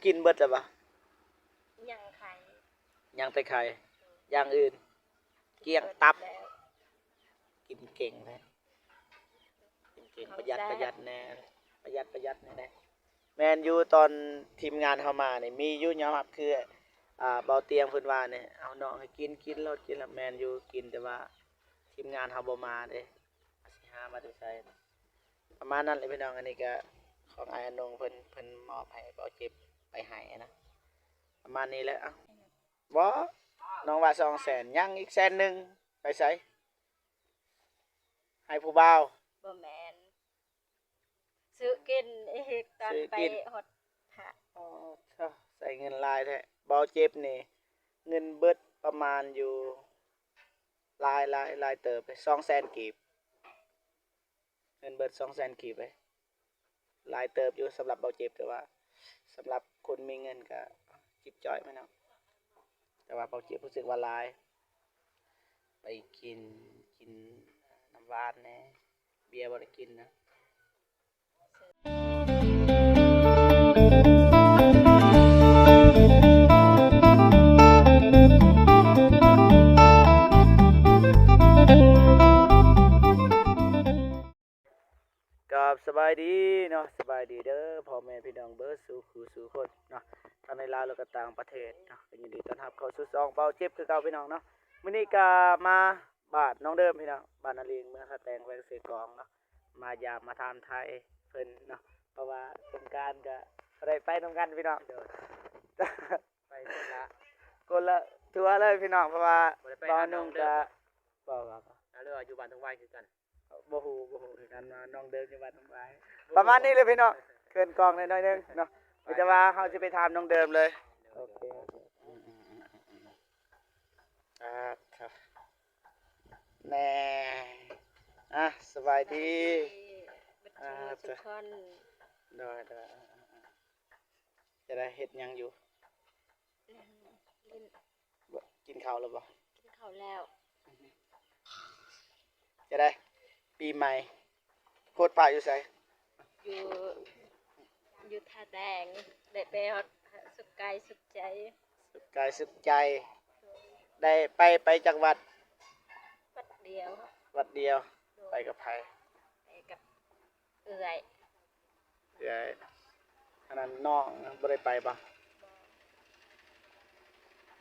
ກິນເບິດແລ້ວບໍ່? ຍັງໄຂ່ ຍັງແຕ່ໄຂ່ ຢ່າງອື່ນ ກ້ຽງຕັບ. ກິນເກັ່ງແທ້ ກິນເກັ່ງ ປະຢັດ ປະຢັດແດ່ ປະຢັດ ປະຢັດແດ່. ແມ່ນຢູ່ ຕອນທີມງານເຮົາມານີ້ ມີຢູ່ຍອມຮັບ ຄື ອ່າ ເບົາຕຽງເພິ່ນວ່ານີ້ ເອົານ້ອງໃຫ້ກິນ ກິນໂລດ ກິນໂລດ. ແມ່ນຢູ່ ກິນ ແຕ່ວ່າທີມງານເຮົາບໍ່ມາເດ້ ຊິຫາມາແຕ່ໃສ. ປະມານນັ້ນແຫຼະພີ່ນ້ອງ. ອັນນີ້ກະຂອງອ້າຍອານົງເພິ່ນ ເພິ່ນມອບໃຫ້ເບົາເຈັບໄປໃຫ້ນະ ປະມານນີ້ແຫຼະ. ເອົ້າ ບໍ່ ນ້ອງວ່າສອງແສນ ຍັງອີກແສນໜຶ່ງ ໄປໃສ? ໃຫ້ຜູ້ບ່າວ? ບໍ່ແມ່ນ ຊື້ກິນອີກ ຕອນໄປ ຊື້ກິນ ຮອດພະ. ອໍ ເຈົ້າ ໃຊ້ເງິນຫຼາຍແທ້. ເບົາເຈັບນີ້ ເງິນເບິດປະມານຢູ່ ຫຼາຍ ຫຼາຍ ຫຼາຍເຕີບເດ້ ສອງແສນກີບ. ເງິນເບິດສອງແສນກີບເດ້ ຫຼາຍເຕີບຢູ່ສຳລັບເບົາເຈັບ. ແຕ່ວ່າສຳລັບຄົນມີເງິນກະຈິບຈ່ອຍແມ່ນເນາະ ແຕ່ວ່າເບົາເຈັບຮູ້ສຶກວ່າຫຼາຍ. ໄປກິນ ກິນນ້ຳຫວານແດ່ ເບຍບໍ່ໄດ້ກິນນະ. ກາບສະບາຍດີເນາະ ສະບາຍດີເດີພໍ່ແມ່ພີ່ນ້ອງເບິດສູ່ຄູ່ສູ່ຄົນເນາະ ທັງໃນລາວ ແລະ ກະຕ່າງປະເທດເນາະ. ກະຍິນດີຕ້ອນຮັບເຂົ້າສູ່ຊ່ອງເບົາເຈັບຄືເກົ່າພີ່ນ້ອງເນາະ. ມື້ນີ້ກະມາບ້ານນ້ອງເດີມພີ່ນ້ອງ ບ້ານນາລິງ ເມືອງທ່າແຕງ ແຂວງເຊກອງເນາະ. ມາຢາມມາຖາມໄທເພິ່ນເນາະ ເພາະວ່າສົງການກະບໍ່ໄດ້ໄປນຳກັນພີ່ນ້ອງ. ໂດຍ ໄປຄົນລະ ຄົນລະທົວເລີຍພີ່ນ້ອງ ເພາະວ່າບໍ່ໄດ້ໄປຫານ້ອງເດີມ ບໍ່ວ່າ ຫຼືວ່າຢູ່ບ້ານທົ່ງວາຍຄືກັນ? ບໍ່ຮູ້ ບໍ່ຮູ້ຄືກັນວ່ານ້ອງເດີມຢູ່ບ້ານທົ່ງວາຍ. ປະມານນີ້ເລີຍພີ່ນ້ອງ ເຂີນກ້ອງໜ້ອຍໆໜຶ່ງເນາະ. ມີແຕ່ວ່າເຮົາຊິໄປຖາມນ້ອງເດີມເລີຍ. ໂອເຄ ໂອເຄ ອືມໆໆໆ ອ່າ ແນ່ ອ່ະ ສະບາຍດີ ສະບາຍດີເບິດທຸກຄົນ. ໂດຍໆ ຈະໄດ້ເຮັດຫຍັງຢູ່? ຫຼິ້ນ ກິນເຂົ້າແລ້ວບໍ່? ກິນເຂົ້າແລ້ວ. ຈະໄດ້ ປີໃໝ່ ໂຄດພະຢູ່ໃສ? ຢູ່ ຢູ່ທ່າແຕງ ໄດ້ໄປຮອດສຸກກາຍສຸກໃຈ. ສຸກກາຍສຸກໃຈ ໄດ້ໄປ ໄປຈັກວັດ? ວັດດຽວ ວັດດຽວ. ໂດຍ ໄປກັບໃຜ? ໄປກັບເອື້ອຍ ເອື້ອຍ. ອັນນັ້ນນ້ອງບໍ່ໄດ້ໄປບໍ່? ບໍ່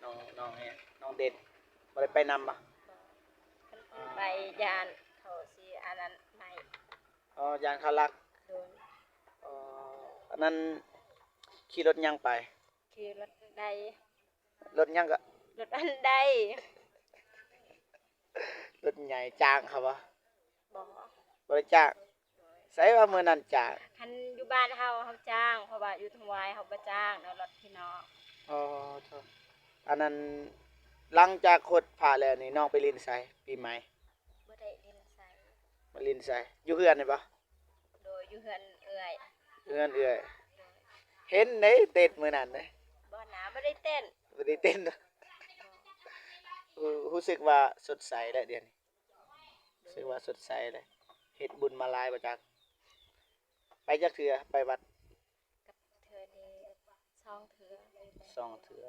ນ້ອງ ນ້ອງຫຍັງ ນ້ອງເດັ່ນ ບໍ່ໄດ້ໄປນຳບໍ່? ບໍ່ ຄັນເພິ່ນໄປຢ້ານເຂົາຊິອັນນັ້ນໃຫ້. ອໍ ຢ້ານເຂົາລັກ. ໂດຍ ອໍ ອັນນັ້ນຂີ່ລົດຫຍັງໄປ? ຂີ່ລົດໄດ. ລົດຫຍັງກະ? ລົດອັນໄດ. ລົດໃຫຍ່ ຈ້າງເຂົາບໍ່? ບໍ່ ບໍ່ໄດ້ຈ້າງ. ໂດຍ ໃສວ່າມື້ນັ້ນຈ້າງ? ຄັນຢູ່ບ້ານເຮົາ ເຮົາຈ້າງ ເພາະວ່າຢູ່ທົ່ງວາຍເຮົາບໍ່ຈ້າງເນາະ ລົດພີ່ນ້ອງ. ອໍ ໂທ້ ອັນນັ້ນ ຫຼັງຈາກໂຄດພະແລ້ວນີ້ ນ້ອງໄປຫຼິ້ນໃສປີໃໝ່? ບໍ່ໄດ້ຫຼິ້ນໃສ. ບໍ່ຫຼິ້ນໃສ ຢູ່ເຮືອນນີ້ບໍ່? ໂດຍ ຢູ່ເຮືອນເອື້ອຍ. ເຮືອນເອື້ອຍ. ໂດຍ ເຫັນເດ້ເຕັ້ນມື້ນັ້ນເດ້. ບໍ່ນາ ບໍ່ໄດ້ເຕັ້ນ ບໍ່ໄດ້ເຕັ້ນ. ຮູ້ ຮູ້ສຶກວ່າສົດໃສແລ້ວດຽວນີ້ ຮູ້ສຶກວ່າສົດໃສແລ້ວ. ເຮັດບຸນມາຫຼາຍບໍ່ຈັກ? ໄປຈັກເທື່ອ ໄປວັດ? ກັບເທື່ອນີ້ສອງເທື່ອ. ສອງເທື່ອ.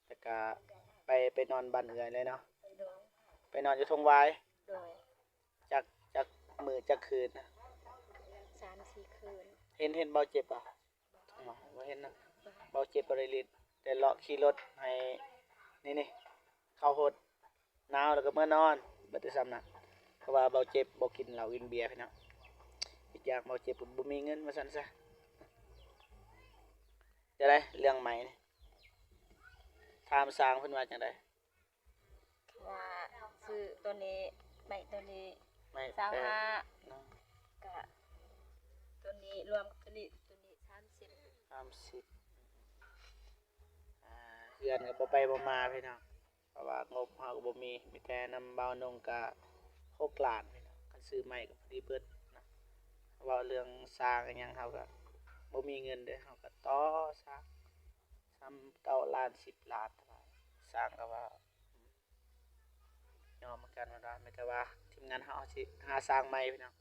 ແລ້ວກະໄປ ໄປນອນບ້ານເອື້ອຍເລີຍເນາະ? ໂດຍ ໄປນອນຢູ່ທົ່ງວາຍ. ໂດຍ ຈັກ ຈັກມື້ຈັກຄືນ? ສາມສີ່ຄືນ. ເຫັນ ເຫັນເບົາເຈັບບໍ່? ບໍ່ ບໍ່ເຫັນນະ. ບໍ່ ເບົາເຈັບບໍ່ໄດ້ຫຼິ້ນ ແຕ່ເລາະຂີ່ລົດໃຫ້ ນີ້ ນີ້ ເຂົ້າໂຮດ ໜາວແລ້ວກໍເມືອນອນ ເບິດແຕ່ສ່ຳນັ້ນ. ເພາະວ່າເບົາເຈັບບໍ່ກິນເຫຼົ້າກິນເບຍພີ່ນ້ອງ. ອີກຢ່າງເບົາເຈັບກໍບໍ່ມີເງິນວ່າຊັ້ນຊະ. ຈັ່ງໃດເລື່ອງໄມ້ນີ້ ຖາມຊ່າງເພິ່ນວ່າຈັ່ງໃດ? ວ່າຊື້ໂຕນີ້ ໄມ້ໂຕນີ້ ໄມ້ ຊາວຫ້າ ແປດເນາະ ກະໂຕນີ້ລວມກັບໂຕນີ້ ໂຕນີ້ສາມສິບ ສາມສິບ. ອ່າ ເຮືອນກໍບໍ່ໄປບໍ່ມາພີ່ນ້ອງ ເພາະວ່າງົບເຮົາກໍບໍ່ມີ ມີແຕ່ນຳບ່າວນົງກະຫົກລ້ານພີ່ນ້ອງ. ຄັນຊື້ໄມ້ກໍພໍດີເບິດນະ. ເວົ້າເລື່ອງສ້າງອີ່ຫຍັງເຮົາກໍບໍ່ມີເງິນເດ້ ເຮົາກໍຕໍ່ສ້າງ ສ່ຳເກົ້າລ້ານ ສິບລ້ານ ສ້າງກໍວ່າ ຍອມຄືກັນວ່າ ມີແຕ່ວ່າທີມງານເຮົາຊິຫາສ້າງໃໝ່ພີ່ນ້ອງ.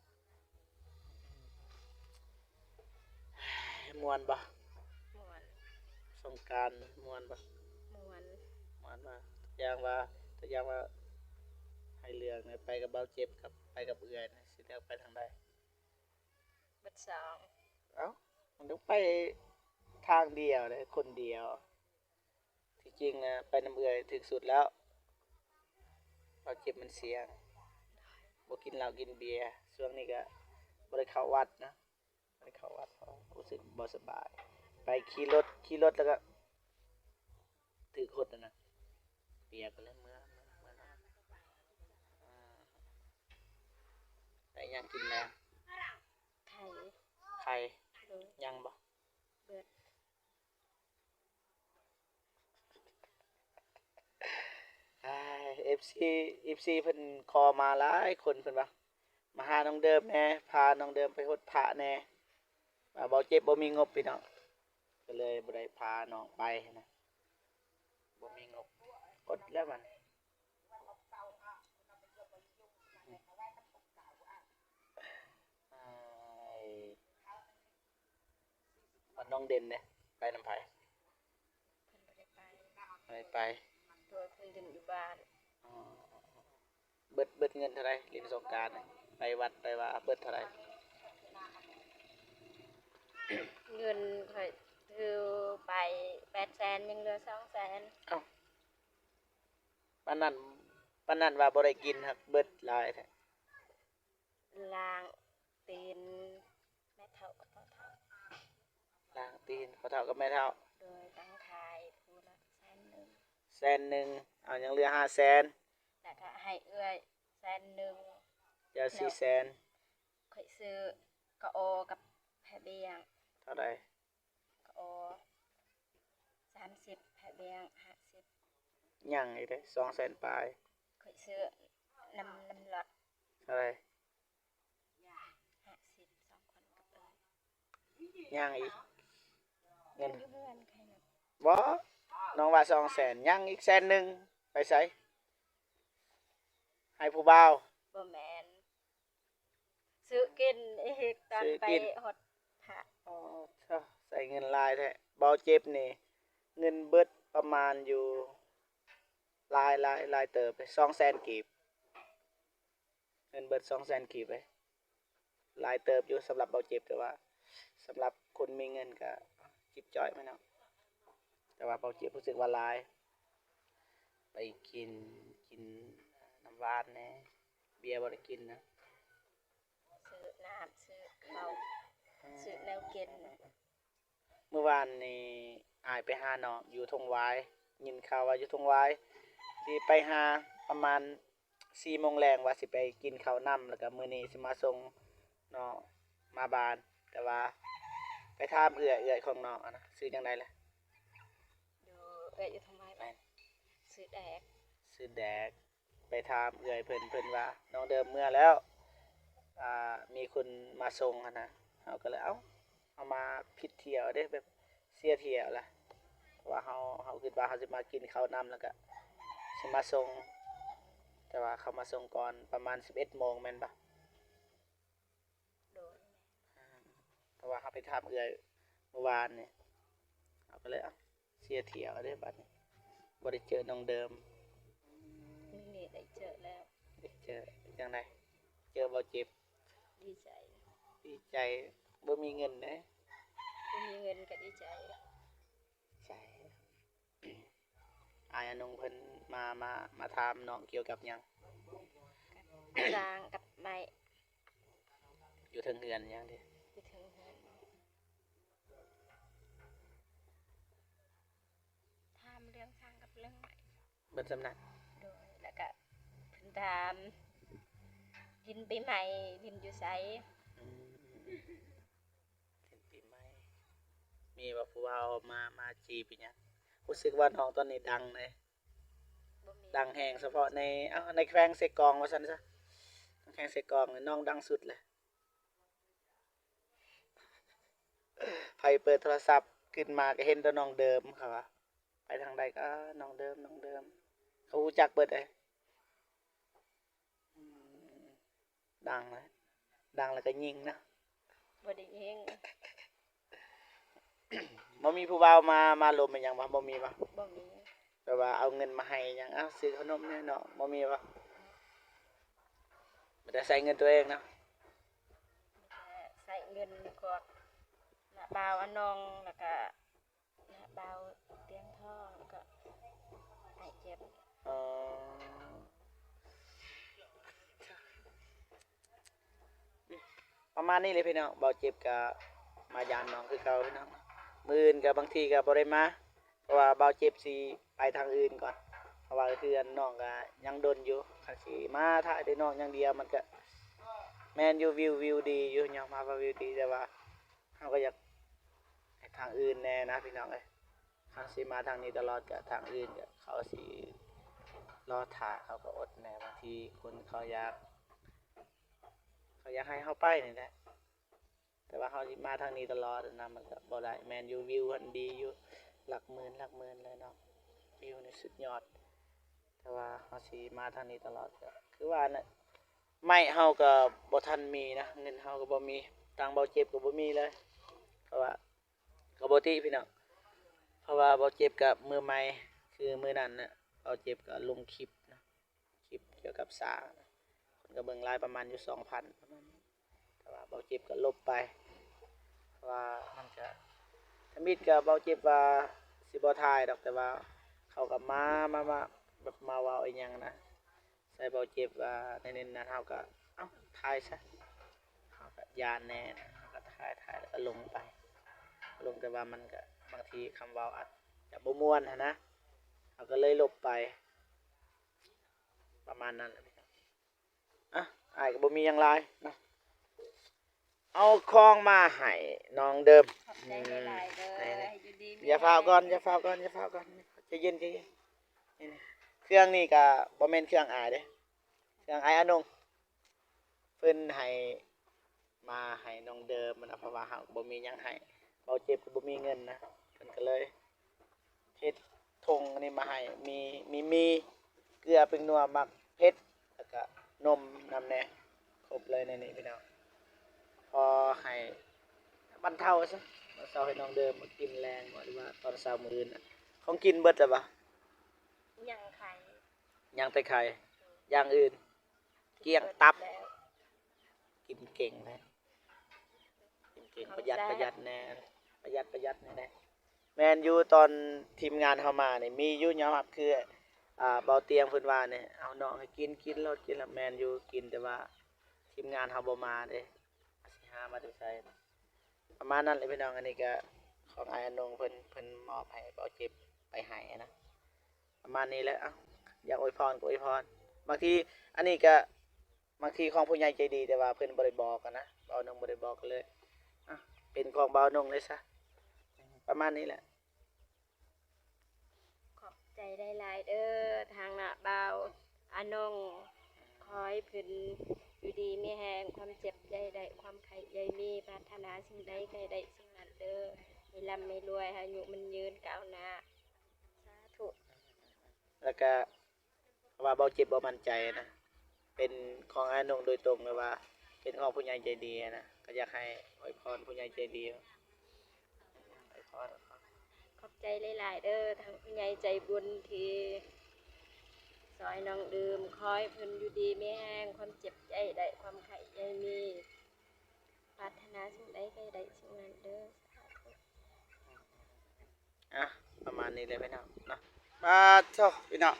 ມ່ວນບໍ່? ມ່ວນ ສົງການມ່ວນບໍ່? ມ່ວນ. ມ່ວນວ່າ ຕົວຢ່າງວ່າ ຕົວຢ່າງວ່າ ໃຫ້ເລືອກນະ ໄປກັບບ່າວເຈັບກັບໄປກັບເອື້ອຍນະ ຊິເລືອກໄປທາງໃດ? ເບິດສອງ. ເອົ້າ ມັນຕ້ອງໄປທາງດຽວເດ້ ຄົນດຽວ. ທີ່ຈິງນະ ໄປນຳເອື້ອຍຖືກສຸດແລ້ວ. ບ່າວເຈັບມັນສ່ຽງ ບໍ່ກິນເຫຼົ້າກິນເບຍ. ຊ່ວງນີ້ກະບໍ່ໄດ້ເຂົ້າວັດນະ. ໄປເຂົ້າວັດ ເພາະວ່າຮູ້ສຶກບໍ່ສະບາຍ. ໄປຂີ່ລົດ ຂີ່ລົດແລ້ວກໍຖືກຫົດຫັ້ນນະ ປຽກກໍເລີຍເມືອ ເມືອ ເມືອນອນ. ອ່າ ໄດ້ຫຍັງກິນແລ້ວ? ໄຂ່. ໄຂ່. ໂດຍ. ຍັງບໍ່? ເບິດ. ອ້າຍ ເອັຟຊີ ເອັຟຊີເພິ່ນຂໍມາຫຼາຍຄົນ ເພິ່ນວ່າ ມາຫານ້ອງເດີມແດ່ ພານ້ອງເດີມໄປຫົດພະແດ່. ວ່າບ່າວເຈັບບໍ່ມີງົບພີ່ນ້ອງ ກໍເລີຍບໍ່ໄດ້ພານ້ອງໄປນະ ບໍ່ມີງົບ ອົດແລ້ວບັດນີ້. ອ້າຍ ບັດນ້ອງເດັ່ນເດ້ ໄປນຳໃຜ? ເພິ່ນບໍ່ໄດ້ໄປ. ບໍ່ໄດ້ໄປ. ໂດຍ ເພິ່ນຫຼິ້ນຢູ່ບ້ານ. ອໍ ເບິດ ເບິດເງິນເທົ່າໃດຫຼິ້ນສົງການ? ໄປວັດໄປວາເບິດເທົ່າໃດ? ເງິນຂ້ອຍຖືໄປແປດແສນ ຍັງເຫຼືອສອງແສນ. ເອົ້າ ປານນັ້ນ ປານນັ້ນວ່າບໍ່ໄດ້ກິນ ຫາກເບິດຫຼາຍແທ້. ລ້າງຕີນແມ່ເຖົ້າກັບພໍ່ເຖົ້າ. ລ້າງຕີນພໍ່ເຖົ້າກັບແມ່ເຖົ້າ. ໂດຍ ຕັ້ງຂາຍຜູ້ລະແສນໜຶ່ງ. ແສນໜຶ່ງ ເອົາ ຍັງເຫຼືອຫ້າແສນ. ແລ້ວກະໃຫ້ເອື້ອຍແສນໜຶ່ງ. ເຈົ້າສີ່ແສນ. ຂ້ອຍຊື້ກະອໍກັບແພເບຍງ. ເທົ່າໃດ? ກະອໍສາມສິບ ແພເບຍງຫ້າສິບ. ຍັງອີກເດ້ ສອງແສນປາຍ. ຂ້ອຍຊື້ນຳ ນຳລັອດ. ເທົ່າໃດ? ຫ້າສິບ ສອງຄົນກັບເອື້ອຍ. ຍັງອີກ ເງິນ ເງິນຢູ່ເຮືອນໃຜນະ? ບໍ່ ນ້ອງວ່າສອງແສນ ຍັງອີກແສນໜຶ່ງ ໄປໃສ? ໃຫ້ຜູ້ບ່າວ? ບໍ່ແມ່ນ ຊື້ກິນອີກ ຕອນ ຊື້ ໄປ ກິນ ຮອດພະ. ອໍ ເຈົ້າ ໃຊ້ເງິນຫຼາຍແທ້. ບ່າວເຈັບນີ້ ເງິນເບິດປະມານຢູ່ ຫຼາຍ ຫຼາຍ ຫຼາຍເຕີບເດ້ ສອງແສນກີບ. ເງິນເບິດສອງແສນກີບເດ້ ຫຼາຍເຕີບຢູ່ສຳລັບບ່າວເຈັບ. ແຕ່ວ່າສຳລັບຄົນມີເງິນກະຈິບຈ່ອຍແມ່ນເນາະ. ແຕ່ວ່າບ່າວເຈັບຮູ້ສຶກວ່າຫຼາຍ. ໄປກິນ ກິນນ້ຳຫວານແດ່ ເບຍບໍ່ໄດ້ກິນນະ. ຊື້ນ້ຳ ຊື້ເຂົ້າ ອືມ ຊື້ແນວກິນ. ມື້ວານນີ້ອ້າຍໄປຫານ້ອງຢູ່ທົ່ງຫວາຍ ຍິນຂ່າວວ່າຢູ່ທົ່ງຫວາຍ ຊິໄປຫາປະມານສີ່ໂມງແລງ ວ່າຊິໄປກິນເຂົ້ານຳ ແລ້ວກະມື້ນີ້ຊິມາສົ່ງນ້ອງມາບ້ານ. ແຕ່ວ່າໄປຖາມເອື້ອຍ ເອື້ອຍຂອງນ້ອງຫັ້ນນະ ຊື່ຈັ່ງໃດລະ? ຢູ່ ເອື້ອຍຢູ່ທົ່ງຫວາຍ. ແມ່ນ. ຊື່ແດກ. ຊື່ແດກ. ໄປຖາມເອື້ອຍເພິ່ນ ເພິ່ນວ່ານ້ອງເດີມເມືອແລ້ວ ອ່າ ມີຄົນມາສົ່ງຫັ້ນນະ. ເຮົາກໍເລີຍ ເອົ້າ ເຮົາມາຜິດຖ້ຽວເດ້ ແບບເສຍຖ້ຽວລະ. ເພາະວ່າເຮົາ ເຮົາຄິດວ່າເຮົາຊິມາກິນເຂົ້ານຳ ແລ້ວກະຊິມາສົ່ງ ແຕ່ວ່າເຂົາມາສົ່ງກ່ອນປະມານສິບເອັດໂມງແມ່ນບໍ່? ໂດຍ. ເພາະວ່າເຮົາໄປຖາມເອື້ອຍມື້ວານນີ້ ເຮົາກໍເລີຍ ເອົ້າ ເສຍຖ້ຽວເດ້ບັດນີ້ ບໍ່ໄດ້ເຈີນ້ອງເດີມ. ມື້ນີ້ໄດ້ເຈີແລ້ວ. ໄດ້ເຈີ ເປັນຈັ່ງໃດ? ເຈີບໍ່ເຈັບ? ດີໃຈ. ດີໃຈ. ບໍ່ມີເງິນເດ້. ບໍ່ມີເງິນກໍດີໃຈ. ໃຈ. ອ້າຍອານົງເພິ່ນມາ ມາ ມາຖາມນ້ອງກ່ຽວກັບຫຍັງ? ສ້າງກັບໄມ້. ຢູ່ເທິງເຮືອນຫຍັງເດ? ຢູ່ເທິງເຮືອນ. ຖາມເລື່ອງສ້າງກັບເລື່ອງໄມ້. ເບິດສ່ຳນັ້ນ? ໂດຍ. ແລ້ວກະເພິ່ນຖາມ ຫຼິ້ນປີໃໝ່ຫຼິ້ນຢູ່ໃສ? ອືມ. ເປັນປີໃໝ່ ມີວ່າຜູ້ບ່າວມາ ມາຈີບອີຫຍັງ? ຮູ້ສຶກວ່ານ້ອງຕອນນີ້ດັງເດ້. ບໍ່ມີ. ດັງແຮງສະເພາະໃນ ເອົ້າ ໃນແຂວງເຊກອງວ່າຊັ້ນຊະ. ແຂວງເຊກອງນີ້ນ້ອງດັງສຸດແຫຼະ. ໃຜເປີດໂທລະສັບຂຶ້ນມາກໍເຫັນແຕ່ນ້ອງເດີມ ເຂົາວ່າ. ໄປທາງໃດກໍ ເອີ ນ້ອງເດີມ ນ້ອງເດີມ. ເຂົາຮູ້ຈັກເບິດເດ້. ອືມ. ດັງແລ້ວ ດັງແລ້ວກໍຍິງນະ. ບໍ່ໄດ້ຍິງ. ບໍ່ມີຜູ້ບ່າວມາ ມາລົມອີ່ຫຍັງບໍ່? ບໍ່ມີບໍ່? ບໍ່ມີ. ແບບວ່າເອົາເງິນມາໃຫ້ຫຍັງ ເອົາຊື້ເຂົ້າໜົມແດ່ເນາະ ບໍ່ມີບໍ່? ມີແຕ່ໃຊ້ເງິນຕົວເອງເນາະ. ມີແຕ່ໃຊ້ເງິນພວກນ້າບ່າວອານົງ ແລ້ວກະນ້າບ່າວຕຽງທອງ ແລ້ວກະອ້າຍເຈັບ. ເອີ ປະມານນີ້ແຫຼະພີ່ນ້ອງ ບ່າວເຈັບກະມາຢາມນ້ອງຄືເກົ່າພີ່ນ້ອງ. ມື້ອື່ນກະບາງທີກະບໍ່ໄດ້ມາ ເພາະວ່າບ່າວເຈັບຊິໄປທາງອື່ນກ່ອນ ເພາະວ່າເຮືອນນ້ອງກະຍັງດົນຢູ່. ຄັນຊິມາຖ້າແຕ່ນ້ອງຢ່າງດຽວ ມັນກະແມ່ນຢູ່ ວິວ ວິວດີຢູ່ ຍອມຮັບວ່າວິວດີ ແຕ່ວ່າເຮົາກະຢາກເຮັດທາງອື່ນແດ່ນະພີ່ນ້ອງເອີຍ. ຄັນຊິມາທາງນີ້ຕະຫຼອດ ກະທາງອື່ນກະເຂົາຊິລໍຖ້າ ເຂົາກະອົດແດ່. ບາງທີຄົນເຂົາຢາກ ເຂົາຢາກໃຫ້ເຮົາໄປນີ້ແຫຼະ ແຕ່ວ່າເຮົາຊິມາທາງນີ້ຕະຫຼອດນະ ມັນກະບໍ່ໄດ້. ແມ່ນຢູ່ ວິວຫັ້ນດີຢູ່ ຫຼັກໝື່ນ ຫຼັກໝື່ນເລີຍເນາະ ວິວນີ້ສຸດຍອດ. ແຕ່ວ່າເຮົາຊິມາທາງນີ້ຕະຫຼອດ ກະຄືວ່ານະ ໄມ້ເຮົາກະບໍ່ທັນມີນະ ເງິນເຮົາກະບໍ່ມີ ທາງບ່າວເຈັບກະບໍ່ມີເລີຍ ເພາະວ່າ ກະບໍ່ຕິພີ່ນ້ອງ ເພາະວ່າບ່າວເຈັບກະມືໃໝ່. ຄືມື້ນັ້ນນະ ບ່າວເຈັບກະລົງຄລິບນະ ຄລິບກ່ຽວກັບຊ້າງນະ ຄົນກະເບິ່ງຫຼາຍ ປະມານຢູ່ສອງພັນປະມານນີ້ ແຕ່ວ່າບ່າວເຈັບກະລົບໄປ ເພາະວ່າມັນກະ ທຳອິດກະບ່າວເຈັບວ່າຊິບໍ່ຖ່າຍດອກ ແຕ່ວ່າເຂົາກະມາ ມາ ມາ ແບບມາເວົ້າອີ່ຫຍັງນະ ໃສ່ບ່າວເຈັບວ່າແນວນີ້ນັ້ນ ເຮົາກະ ເອົ້າ ຖ່າຍຊະ ເຮົາກະຢ້ານແດ່ ເຮົາກະຖ່າຍ ຖ່າຍແລ້ວກະລົງໄປ ລົງ ແຕ່ວ່າມັນກະ ບາງທີຄຳເວົ້າອາດຈະບໍ່ມ່ວນຫັ້ນນະ ເຮົາກະເລີຍລົບໄປ ປະມານນັ້ນແຫຼະ. ອ່ະ ອ້າຍກະບໍ່ມີຫຍັງຫຼາຍເນາະ ເອົາຂອງມາໃຫ້ນ້ອງເດີມ. ຂອບໃຈຫຼາຍໆເດີ ໃຫ້ຢູ່ດີມີແຮງ. ຢ່າຟ້າວກ່ອນ ຢ່າຟ້າວກ່ອນ ຢ່າຟ້າວກ່ອນ ໃຈເຢັນ ໃຈເຢັນ. ນີ້ ເຄື່ອງນີ້ກະບໍ່ແມ່ນເຄື່ອງອ້າຍເດ້ ເຄື່ອງອ້າຍອານົງ ເພິ່ນໃຫ້ມາໃຫ້ນ້ອງເດີມນະ ເພາະວ່າເຮົາກະບໍ່ມີຫຍັງໃຫ້ ບ່າວເຈັບກະບໍ່ມີເງິນນະ ເພິ່ນກະເລີຍ ເຮັດຖົງອັນນີ້ມາໃຫ້ ມີ ມີໝີ່ ເກືອ ແປ້ງນົວ ໝາກເຜັດ ແລ້ວກະນົມນຳແດ່ ຄົບເລີຍໃນນີ້ພີ່ນ້ອງ ພໍໃຫ້ບັນເທົາຊະ ບັນເທົາໃຫ້ນ້ອງເດີມກິນແລງ ຫຼືວ່າຕອນເຊົ້າມື້ອື່ນ. ຂອງກິນເບິດແລ້ວບໍ່? ຍັງໄຂ່ ຍັງແຕ່ໄຂ່ ຢ່າງອື່ນ ກ້ຽງຕັບ ກິນເກັ່ງແທ້ ກິນເກັ່ງ ປະຢັດ ປະຢັດແດ່ ປະຢັດ ປະຢັດແດ່. ແມ່ນຢູ່ ຕອນທີມງານເຮົາມານີ້ມີຢູ່ ຍອມຮັບ ຄື ອ່າ ບ່າວຕຽງເພິ່ນວ່ານີ້ ເອົານ້ອງໃຫ້ກິນ ກິນໂລດ ກິນໂລດ. ແມ່ນຢູ່ ກິນ ແຕ່ວ່າທີມງານເຮົາບໍ່ມາເດ້ ຊິຫາມາແຕ່ໃສ ປະມານນັ້ນແຫຼະພີ່ນ້ອງ. ອັນນີ້ກະຂອງອ້າຍອານົງເພິ່ນ ເພິ່ນມອບໃຫ້ບ່າວເຈັບໄປໃຫ້ນະ ປະມານນີ້ແຫຼະ. ເອົ້າ ຢາກອວຍພອນກະອວຍພອນ ບາງທີ ອັນນີ້ກະ ບາງທີຂອງຜູ້ໃຫຍ່ໃຈດີ ແຕ່ວ່າເພິ່ນບໍ່ໄດ້ບອກຫັ້ນນະ ບ່າວນົງບໍ່ໄດ້ບອກ ກະເລີຍ ອ່ະ ເປັນຂອງບ່າວນົງເລີຍຊະ ປະມານນີ້ແຫຼະ. ຂອບໃຈຫຼາຍໆເດີ ທາງນ້າບ່າວອານົງ ຂໍໃຫ້ເພິ່ນຢູ່ດີມີແຮງ ຄວາມເຈັບຢ່າໃຫ້ໄດ້ ຄວາມໄຂ້ຢ່າໃຫ້ມີ ປາດຖະໜາສິ່ງໃດໃຫ້ໄດ້ສິ່ງນັ້ນເດີ ໃຫ້ລ່ຳໃຫ້ລວຍ ໃຫ້ອາຍຸໝັ້ນຍືນກ້າວໜ້າ ສາທຸ. ແລ້ວກະ ເພາະວ່າບ່າວເຈັບບໍ່ໝັ້ນໃຈນະ ເປັນຂອງອ້າຍນົງໂດຍຕົງ ຫຼືວ່າເປັນຂອງຜູ້ໃຫຍ່ໃຈດີຫັ້ນນະ ກະຢາກໃຫ້ອວຍພອນຜູ້ໃຫຍ່ໃຈດີ ອວຍພອນ. ຂອບໃຈຫຼາຍໆເດີ ທັງຜູ້ໃຫຍ່ໃຈບຸນທີ່ຊ່ອຍນ້ອງເດີມ ຂໍໃຫ້ເພິ່ນຢູ່ດີມີແຮງ ຄວາມເຈັບຢ່າໃຫ້ໄດ້ ຄວາມໄຂ້ຢ່າໃຫ້ມີ ປາດຖະໜາສິ່ງໃດໃຫ້ໄດ້ສິ່ງນັ້ນເດີ ສາທຸ. ອ່ະ ປະມານນີ້ແຫຼະພີ່ນ້ອງເນາະ. ປາດໂທ້ ພີ່ນ້ອງ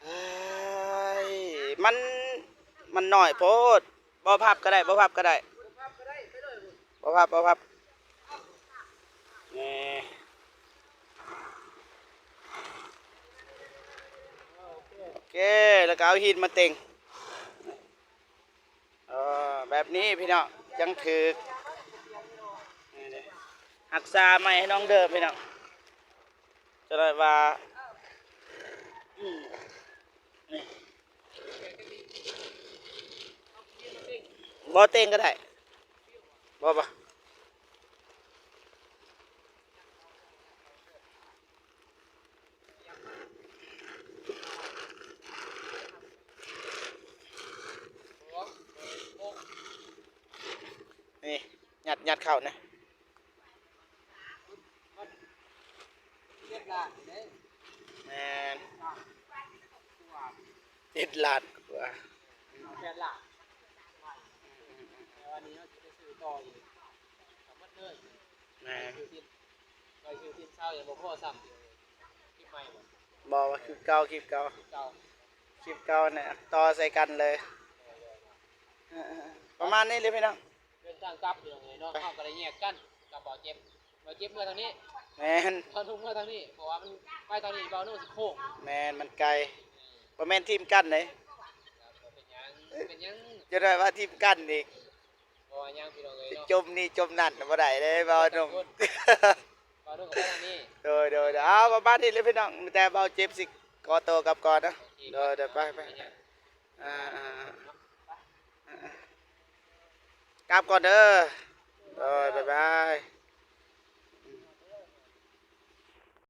ເອີຍ ມັນ ມັນໜ້ອຍໂພດ. ບໍ່ພັບກະໄດ້ ບໍ່ພັບກະໄດ້ ບໍ່ພັບ ບໍ່ພັບ. ນີ້ ໂອເຄ ແລ້ວກະເອົາຫີນມາເຕັງ. ເອີ ແບບນີ້ພີ່ນ້ອງ ຈັ່ງຖືກ ນີ້ເດ້ ຮັກສາໄມ້ໃຫ້ນ້ອງເດີມພີ່ນ້ອງ. ຈະໄດ້ວ່າ ອືມ ນີ້ ບໍ່ເຕັງກະໄດ້ ບໍ່ ບໍ່. ນີ້ ຍັດ ຍັດເຂົ້ານະ. ແມ່ນ ເຈັດລ້ານກວ່າ ແປດລ້ານ ແຕ່ວ່ານີ້ເຮົາຊິໄປຊື້ຕໍ່ອີກ ກໍໝົດເລີຍ ແມ່ນ ໄປຊື້ດິນ ໄປຊື້ດິນເຊົ່າຍັງບໍ່ພໍຊ້ຳ ຄລິບໃໝ່ບໍ່? ບໍ່ ວ່າຄລິບເກົ່າ ຄລິບເກົ່າ ຄລິບເກົ່າ ຄລິບເກົ່ານີ້ ຕໍ່ໃສ່ກັນເລີຍ ເອີ ປະມານນີ້ເລີຍພີ່ນ້ອງ ເດີນທາງກັບ ພີ່ນ້ອງເອີຍເນາະ ເຮົາກໍໄດ້ແຍກກັນກັບບ່າວເຈັບ ບ່າວເຈັບເມືອທາງນີ້ ແມ່ນ ບ່າວນຸ່ງເມືອທາງນີ້ ເພາະວ່າມັນໄປທາງນີ້ ບ່າວນຸ່ງຊິໂຄ້ງ ແມ່ນ ມັນໄກ ບໍ່ແມ່ນທີມກັນເດ້ ເປັນຫຍັງ ເປັນຫຍັງ ຈະໄດ້ວ່າທີມກັນອີກ ບໍ່ວ່າຫຍັງ ພີ່ນ້ອງເອີຍເນາະ ຈົມນີ້ຈົມນັ້ນບໍ່ໄດ້ເດ້ ບ່າວນຸ່ງ ບ່າວນຸ່ງກໍໄປທາງນີ້ ໂດຍ ໂດຍ ໂດຍ ເອົາ ປະມານນີ້ເລີຍພີ່ນ້ອງ ມີແຕ່ບ່າວເຈັບຊິຂໍໂຕກັບກ່ອນເນາະ ໂອເຄ ໂດຍ ໂດຍ ໄປ ໄປ ໄປ ອ່າ ອ່າ ອ່າ ອ່າ ກັບກ່ອນເດີ ໂດຍ ບາຍບາຍ.